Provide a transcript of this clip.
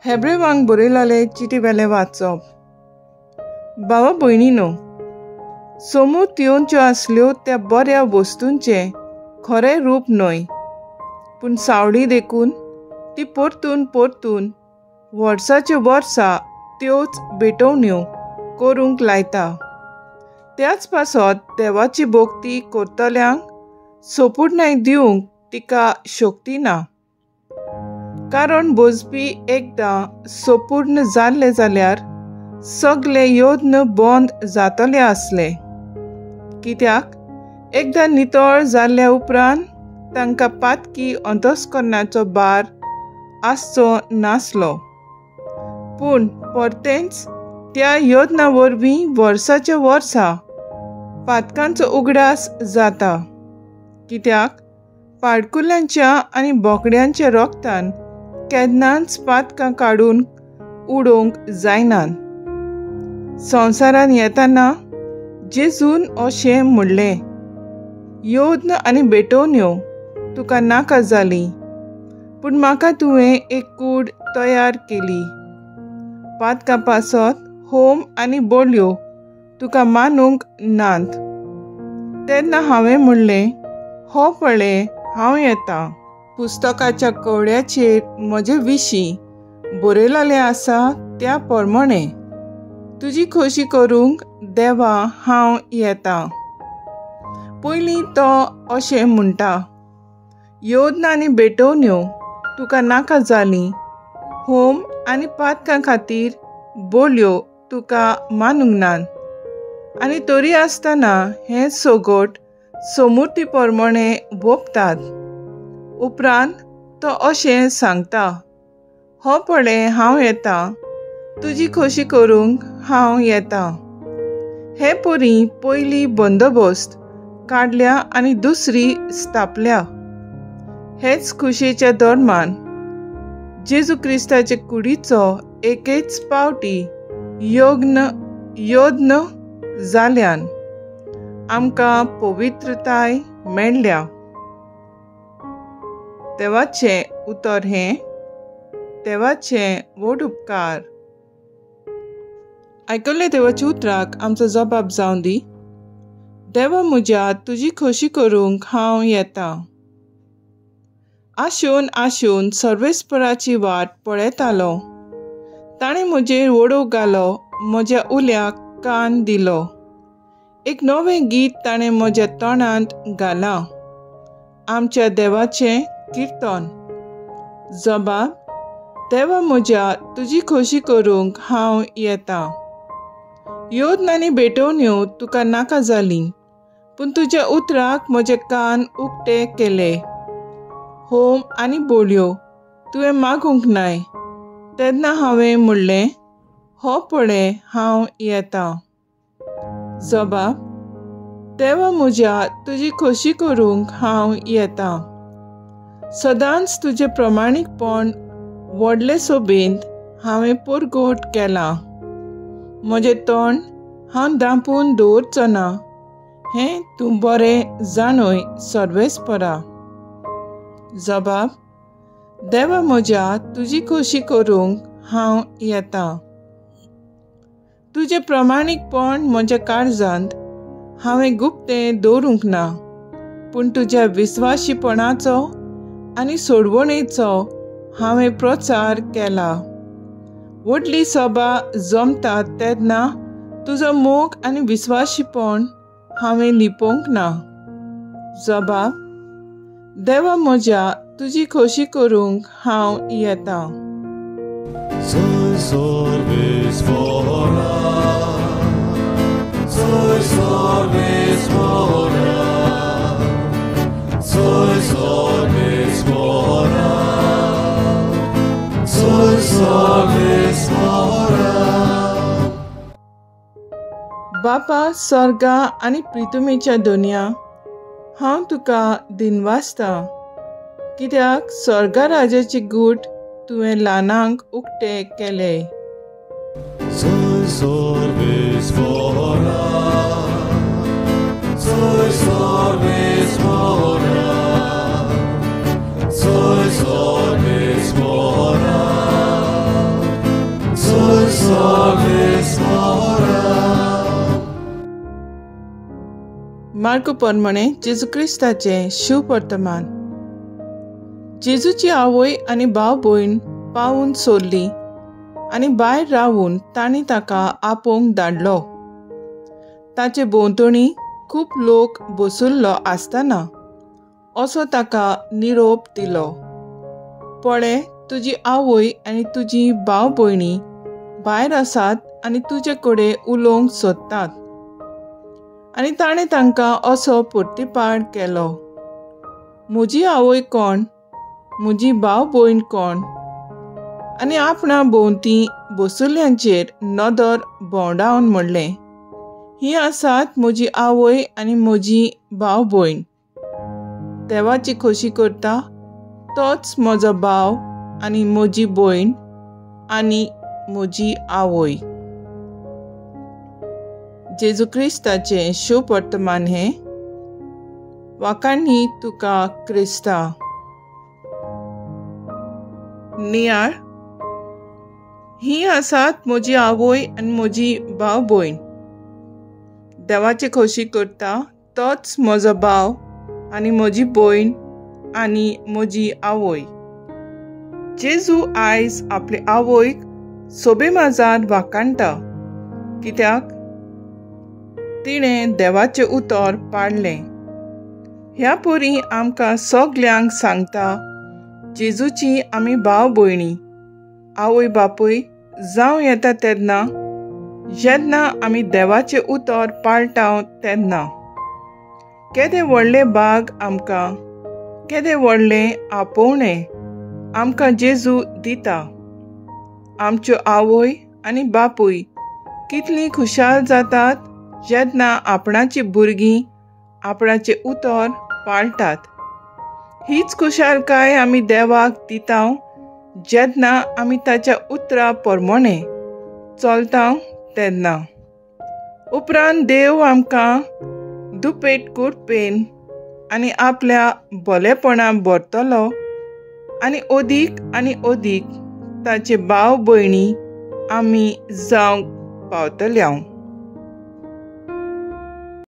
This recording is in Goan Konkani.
हेब्रेवांक बरयलेले चिटी वेलें वाचप. भावा भयणीनो, सोमूत येवच्यो आसल्यो त्या बऱ्या वस्तूंचें खरें रूप न्हय, पूण सावळी देखून ती परतून परतून वर्साच्यो वर्सां त्योच भेटवण्यो करूंक लायता. त्याच पासत देवाची भक्ती करतल्यांक सोपूर्णाय दिवंक तिका शक्ती ना, कारण बोजपी एकदां सोपूर्ण जाल्ले जाल्यार सगळे यत्न बंद जातले आसले. कित्याक एकदां नितळ जाल्ल्या उपरांत तांकां पातकी अंतस्करणाचो भार आसचो नासलो, पूण परतेंच त्या यत्ना वरवीं वर्साच्या वर्सा पातकांचो उगडास जाता. कित्याक पाडकुल्यांच्या आनी बोकड्यांच्या रोगतान केन्नाच पातकां काडून उडोवंक जायनात. संवसारान येताना जेजून अशें म्हणलें, यत्न आनी भेटवण्यो तुका नाका जाली, पूण म्हाका तुवें एक कूड तयार केली. पातकां पासत होम आनी बोलयो तुका मानूंक नात. तेन्ना हांवें म्हणलें, हो पळय हांव येता. पुस्तकाच्या कवड्याचेर म्हजे विशीं बरयलेलें आसा त्या प्रमाणे तुजी खोशी करूंक देवा हांव येता. पयलीं तो अशें म्हणटा, यत्न आनी भेटवण्यो तुका नाका जाली, होम आनी पातकां खातीर बोलयो तुका मानूंक नात. आनी तरी आसतना हें सगट सोमुर्ती प्रमाणे वोपतात. उपरांत तो अशें सांगता, हो पळय हांव येता, तुजी खोशी करूंक हांव येता. हे परी पयली बंदोबस्त काडल्या आनी दुसरी स्थापल्या. हेच खुशयेच्या दरम्यान जेजू क्रिस्ताचे कुडीचो एकेच पावटी यज्ञ जाल्यान आमकां पवित्रताय मेळ्ळ्या. देवाचें उतर हें देवाचें व्हड उपकार. आयकल्ले देवाच्या उतराक आमचो जबाब जावं दी. देवा म्हज्या, तुजी खोशी करूंक हांव येता. आशून आशून सर्वेस्पराची वाट पळयतालो. ताणें म्हजेर वडोव घालो, म्हज्या उल्याक कान दिलो. एक नवें गीत ताणें म्हज्या तोंडांत घालां, आमच्या देवाचें किर्तन. जबाब, देवा म्हज्या, तुजी खोशी करूंक हांव येता. यत्न आनी भेटवण्यो तुका नाका जाली, पूण तुज्या उतराक म्हजे कान उक्ते केले. होम आनी बोलयो तुवें मागूंक नाय, तेन्ना हांवें म्हणलें, हो पळय हांव येता. जबाब, देवा म्हज्या, तुजी खोशी करूंक हांव येता. सदांच तुजें प्रमाणीकपण व्हडले सोबेंत हांवें परगट केलां. म्हजें तोंड हांव धांपून दवरचो ना, हें तूं बरें जाणय सर्वेस्परा. जबाब, देवा म्हज्या, तुजी खोशी करूंक हांव येता. तुजें प्रमाणीकपण म्हज्या काळजांत हांवें गुप्तें दवरूंक ना, पूण तुज्या विस्वाशीपणाचो आनी सोडवणेचो हांवें प्रचार केला. व्हडली सभा जमतात तेन्ना तुजो मोग आनी विस्वाशीपण हांवें लिपोवंक ना. जबाब, देवा म्हज्या, तुजी खोशी करूंक हांव येता. बापा स्वर्गा आनी प्रितुमेच्या दोनया, हांव तुका दिनवासता, कित्याक स्वर्गा राजाची गूट तुवें ल्हानांक उक्ते केले. मार्को प्रमाणे जेजू क्रिस्ताचें शुभवर्तमान. जेजूची आवय आनी भाव भयण पावून सोडली आनी भायर रावून तांणी ताका आपोवंक धाडलो. ताचे भोंवतणी खूब लोक बसुल्लो आसतना असो ताका निरोप दिलो, पळे तुजी आवय आनी तुजी भाव भयणी भायर आसात आनी तुजे कडेन उलोवंक सोदतात. आनी ताणें तांकां असो प्रतिपाळ केलो, म्हजी आवय कोण, म्हजी भाव भयण कोण? आनी आपणा भोंवती बसुल्यांचेर नदर भोंवडावन म्हणलें, ही आसात म्हजी आवय आनी म्हजी भाव भयण. देवाची खोशी करता तोच म्हजो भाव आनी म्हजी भयण आनी म्हजी आवय. जेजू क्रिस्ताचें शुभवर्तमान हें. वाखाणी तुका क्रिस्ता. नियाळ. ही आसात म्हजी आवय आनी म्हजी भाव भयण. देवाची खोशी करता तोच म्हजो भाव आनी म्हजी भयण आनी म्हजी आवय. जेजू आयज आपले आवयक सोबे माजार वाखाणटा, कित्याक तिणें देवाचें उतर पाळ्ळें. ह्या परी आमकां सगल्यांक सांगता, जेजूची आमी भाव भयणी, आवय बापूय जावं येता तेन्ना, जेन्ना आमी देवाचें उतर पाळटा तेन्ना. केदें व्हडलें भाग आमकां, केदें व्हडलें आपोवणें आमकां जेजू दिता. आमच्यो आवय आनी बापूय कितलीं खुशाल जातात जेन्ना आपणाची भुरगीं आपणाचें उतर पाळटात. हीच खुशालकाय आमी देवाक दिता जेन्ना आमी ताच्या उतरा प्रमाणे चलता तेन्ना. उपरांत देव आमकां दुपेट कृपेन आनी आपल्या भलेपणान भरतलो आनी अदीक आनी अदीक ताचे भाव भयणी आमी जावंक पावतले.